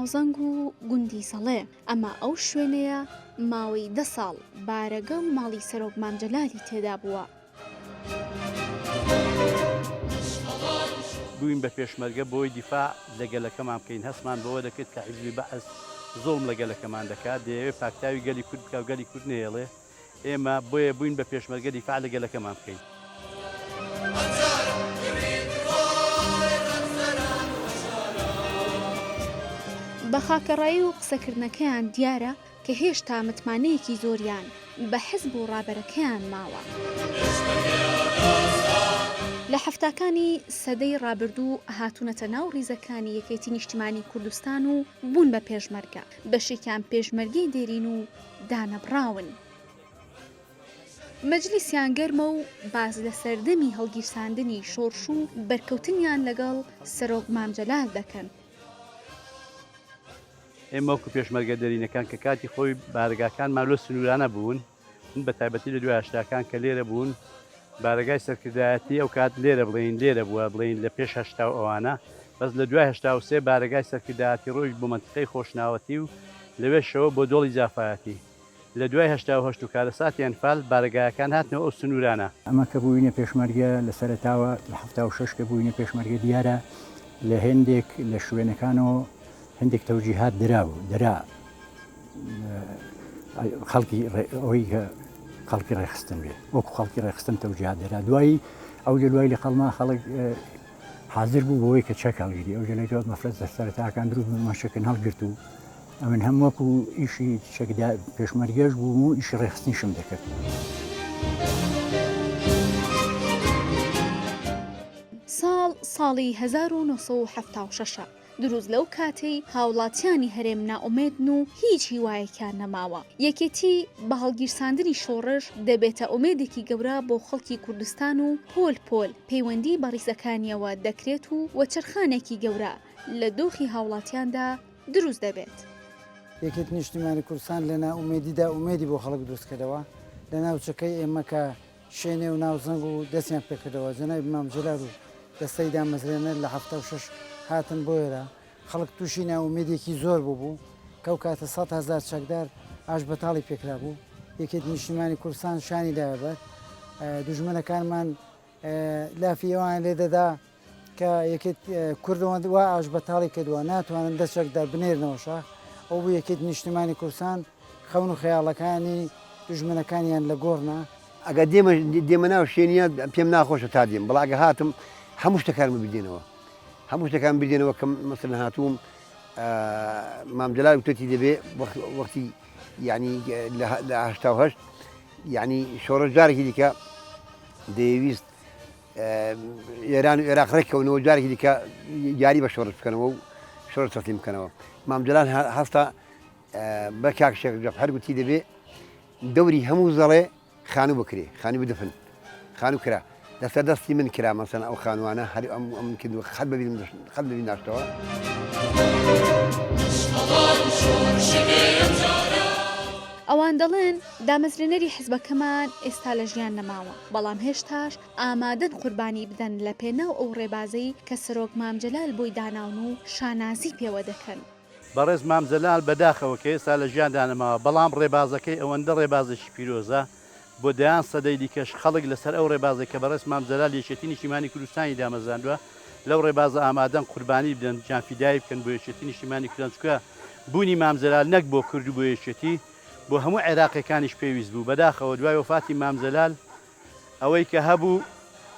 ناوزەنگ و گوندی زەڵێ، ئەمە ئەو شوێنەیە ماوەی دە ساڵ بارەگا و ماڵی سەرۆک مام جەلالی تێدا بووە. بووین بە پێشمەرگە بۆی دیفاع لە گەلەکەمان بکەین، هەستمان بەوە دەکرد کە حیزبی بەعس زوڵم لە گەلەکەمان دەکات، دەیەوێت پاکتاوی گەلی کورد بکات و گەلی کورد نەهێڵێ، ئێمە بۆیە بووین بە پێشمەرگە دیفاع لە گەلەکەمان بکەین. بە خاکەڕایی و قسەکردنەکەیان دیارە کە هێشتا متمانەیەکی زۆریان بە حزب و ڕابەرەکەیان ماوە. لە حەفتاکانی سەدەی ڕابردوو هاتوونەتە ناو ڕیزەکانی یەکێتی نیشتیمانی کوردستان و بوون بە پێشمەرگە، بەشێکیان پێشمەرگەی دێرین و دانەبڕاون. مەجلیسیان گەرمە و باس لە سەردەمی هەڵگیرساندنی شۆڕش و بەرکەوتنیان لەگەڵ سەرۆک مام جەلال دەکەن. ئێمە وەکو پێشمەرگە دێرینەکان کە کاتی خۆی بارەگاکانمان لەو سنوورانە بوون، من بە تایبەتی لە دوای هەشتاکان کە لێرە بوون، بارەگای سەرکردایەتی ئەو کات لێرە بڵێین لێرە بووە، بڵێین لە پێش هەشتا و ئەوانە، بەس لە دوای 83 بارەگای سەرکردایەتی ڕۆیشت بۆ مەنتیقەی خۆشناوەتی و لەوێشەوە بۆ دۆڵی جافایەتی. لە دوای 88 و کارەساتی ئەنفال بارەگایەکان هاتنەوە ئەو سنوورانە. ئەمە کە بووینە پێشمەرگە لە سەرەتاوە لە 76 کە بووینە پێشمەرگە دیارە لە هێندێک لە شوێنەکانەوە هەندێک تەوجیهات درا و درا خەڵکی ئەوەی کە خەڵکی ڕێخستن بێ وەکو خەڵکی ڕێخستن تەوجیهات درا دوایی ئەو لە دوای لە قەڵما خەڵک حاضر بوو بۆی کە چەک هەڵگری ئەو لە دوای مەفرەت سەرەتاکان دروست مەشەکن هەڵگرت و ئەمن هەم وەکو ئیشی چەکدا پێشمەرگەش بووم و ئیشی ڕێخستنیشم دەکرد. ساڵ ساڵی 1970 دروست لەو کاتەی هاوڵاتیانی هەرێم نائومێدن و هیچ هیوایەکیان نەماوە، یەکێتی بە هەڵگیرساندنی شۆڕش دەبێتە ئومێدێکی گەورە بۆ خەڵکی کوردستان و پۆل پۆل پەیوەندی بە ڕیزەکانیەوە دەکرێت و وەچەرخانێکی گەورە لە دۆخی هاوڵاتیاندا دروست دەبێت. یەکێتی نیشتیمانی کوردستان لە نائومێدیدا ئومێدی بۆ خەڵک دروست کردەوە، لە ناوچەکەی ئێمە کە شێنێ و ناوزەنگ و دەستیان پێکردەوە، جەنابی مام جەلال و دەستەی دامەزرێنەر لە 76 هاتن بۆ ئێرە، خەڵک تووشی نائومێدیەکی زۆر بووبوو، کە ئەو کاتە 100,000 چەکدار ئاش بەتاڵی پێکرابوو، یەکێتی نیشتیمانی کوردستان شانی دایە بەر دوژمنەکانمان لافی ئەوان لێ دەدا کە یەکێت کورد وا ئاش بەتاڵی کردووە ناتوانن دە چەکدار بنێرنەوە شاخ، ئەو بوو یەکێتی نیشتیمانی کوردستان خەون و خەیاڵەکانی دوژمنەکانیان لە گۆڕ نا. ئەگەر دێمە دێمە ناو شێنیە پێم ناخۆشە تا دێم بەڵا ئەگە هاتم هەموو شتەکانم بردێنەوە هەموو شتەکان بردێنەوە کە مەسەلەن هاتووم مام جەلال وتێتی دەبێ وەختی یعنی لە 88 یعنی شۆڕش جارێکی دیکە دەیەویست ئێران و ئێراق ڕێککەونەوە جارێکی دیکە یاری بە شۆڕش بکەنەوە و شۆڕش تەسلیم بکەنەوە مام جەلال هەستا بە کاک شێخ جەعفەر گوتی دەبێ دەوری هەموو زەڵێ خانوو بکرێ خانوو بدفن خانوو کرا لەسەر دەستی من کرا مەسەن ئەو خانوانە هەر ئەم ئەم کردووە خەت بەبیرم خەت بەبیر ناشتەوە. ئەوان دەڵێن دامەزرێنەری حزبەکەمان ئێستا لە ژیان نەماوە، بەڵام هێشتاش ئامادەن قوربانی بدەن لە پێناو ئەو ڕێبازەی کە سەرۆک مام جەلال بۆی داناون و شانازی پێوە دەکەن. بەڕێز مام جەلال بەداخەوە کە ئێستا لە ژیاندا نەماوە، بەڵام ڕێبازەکەی ئەوەندە ڕێبازێکی پیرۆزە، بۆ دەیان سەدەی دیکەش خەڵک لەسەر ئەو ڕێبازەی کە بەڕێز مام جەلال یەکێتی نیشتیمانی کوردستانی دامەزراندوە، لەو ڕێبازە ئامادەن قوربانی بدەن، گیانفیدایی بکەن بۆ یەکێتی نیشتیمانی کوردستان، چونکە بوونی مام جەلال نەک بۆ کورد و بۆ یەکێتی، بۆ هەموو عێراقیەکانیش پێویست بوو، بەداخەوە دوای وەفاتی مام جەلال ئەوەی کە هەبوو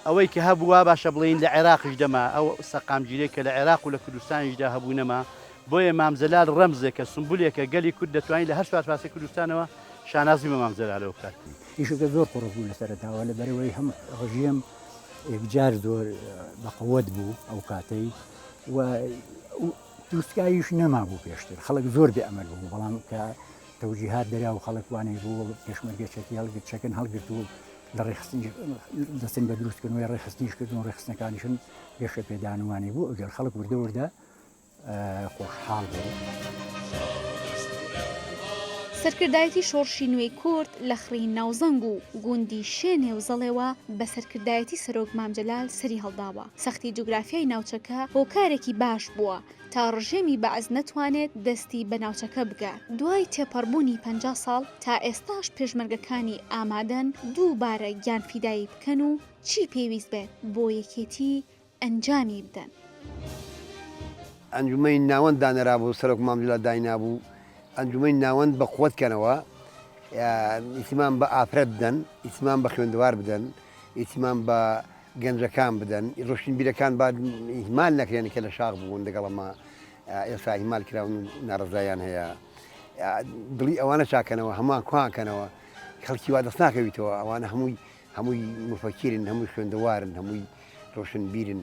ئەوەی کە هەبوو وا باشە بڵێین لە عێراقیش دەما ئەو سەقامگیریەی کە لە عێراق و لە کوردستانیشدا هەبوو نەما، بۆیە مام جەلال ڕەمزێکە، سومبولێکە، گەلی کورد دەتوانین لە هەر چوار پارچەی کوردستانەوە شانازی بە مام جەلالەوە بکات. ئیشەکە زۆر قوڕس بوو لە سەرەتاوە لەبەرئەوەی هەم ڕژێم یەکجار زۆر بەقوەت بوو ئەو کاتەی و دروستکاریش نەمابوو پێشتر خەڵک زۆر بێ ئەمەل بوو بەڵام کە تەوجیهات درا و خەڵک وانەی بوو پێشمەرگە چەکی هەڵگرت چەکن هەڵگرت و لە ڕێخستنی دەستن بە دروستکردنەوەی ڕێخستنیش کردن و ڕێخستنەکانیشن گەشە پێدان وانەی بوو ئەگەر خەڵک وردە وردە خۆشحاڵ بوو. سەرکردایەتی شۆڕشی نوێی کورد لە خڕی ناوزەنگ و گوندی شێنێ و زەڵێوە بە سەرکردایەتی سەرۆک مام جەلال سەری هەڵداوە، سەختی جوگرافیای ناوچەکە هۆکارێکی باش بووە تا ڕژێمی بەعس نەتوانێت دەستی بە ناوچەکە بگات. دوای تێپەڕبوونی 50 ساڵ تا ئێستاش پێشمەرگەکانی ئامادەن دووبارە گیانفیدایی بکەن و چی پێویست بێت بۆ یەکێتی ئەنجامی بدەن. ئەنجومەنی ناوەند دانرابوو، سەرۆک مام جەلال داینابوو، ئەنجومەنی ناوەند بە قوت کەنەوە، ئیتیمام بە ئافرەت بدەن، ئیتیمام بە خوێندەوار بدەن، ئیتیمام بە گەنجەکان بدەن، ڕۆشنبیرەکان با ئیهمال نەکرێن کە لە شاخ بوون لەگەڵ ئەمە ئێستا ئیهمال کراون و ناڕەزاییان هەیە. دڵی ئەوانە چاکەنەوە، هەمووان کوان کەنەوە، خەڵکی وا دەست ناکەویتەوە، ئەوانە هەمووی هەمووی موفەکیرن، هەمووی خوێندەوارن، هەمووی ڕۆشنبیرن.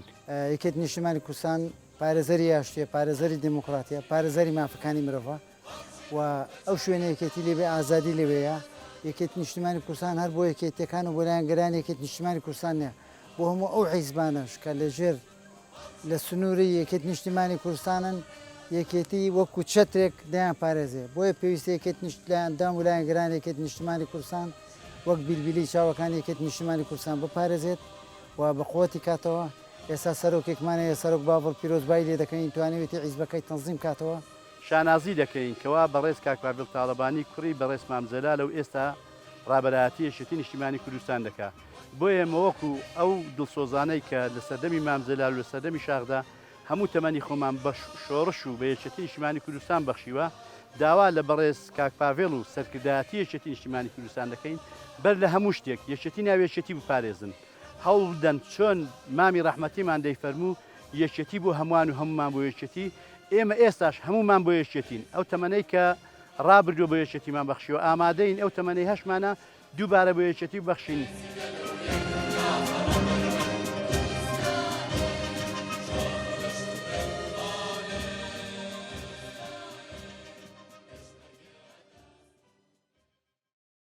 یەکێتی نیشتیمانی کوردستان پارێزەری ئاشتیە، پارێزەری دیموکراتیە، پارێزەری مافەکانی مرۆڤە و ئەو شوێنە یەکێتی لێبێ ئازادی لەوێیە. یەکێتی نیشتیمانی کوردستان هەر بۆ یەکێتیەکان و بۆ لایەنگرانی یەکێتی نیشتیمانی کوردستان نیە، بۆ هەموو ئەو حیزبانەش کە لە ژێر لە سنووری یەکێتی نیشتیمانی کوردستانن، یەکێتی وەکو چەترێک دەیانپارێزێ. بۆیە پێویستە یەکێتی نیشت لایەندام و لایەنگرانی یەکێتی نیشتیمانی کوردستان وەک بیلبیلەی چاوەکانی یەکێتی نیشتیمانی کوردستان بپارێزێت و بە قوتی کاتەوە. ئێستا سەرۆکێکمان هەیە سەرۆک باڤڵ پیرۆزبایی لێ دەکەین توانیوێتی حیزبەکەی تەنزیم کاتەوە. شانازی دەکەین کەوا بەڕێز کاک پاڤڵ تاڵەبانی کوڕی بەڕێز مام جەلالە و ئێستا ڕابەرایەتی یەکێتی نیشتیمانی کوردستان دەکا. بۆیە ئێمە وەکو ئەو دڵسۆزانەی کە لە سەردەمی مام جەلال و لە سەردەمی شاخدا هەموو تەمەنی خۆمان بە شۆڕش و بە یەکێتی نیشتیمانی کوردستان بەخشیوە، داوا لە بەڕێز کاک پاڤێڵ و سەرکردایەتی یەکێتی نیشتیمانی کوردستان دەکەین بەر لە هەموو شتێک یەکێتی ناو یەکێتی بپارێزن، هەوڵ بدەن چۆن مامی ڕەحمەتیمان دەیفەرموو یەکێتی بۆ هەمووان و هەموومان بۆ یەکێتی، ئێمە ئێستاش هەموومان بۆ یەکێتین، ئەو تەمەنەی کە ڕابردووە بۆ یەکێتیمان بەخشیوە ئامادەین ئەو تەمەنەی هەشمانە دووبارە بۆ یەکێتی ببەخشین.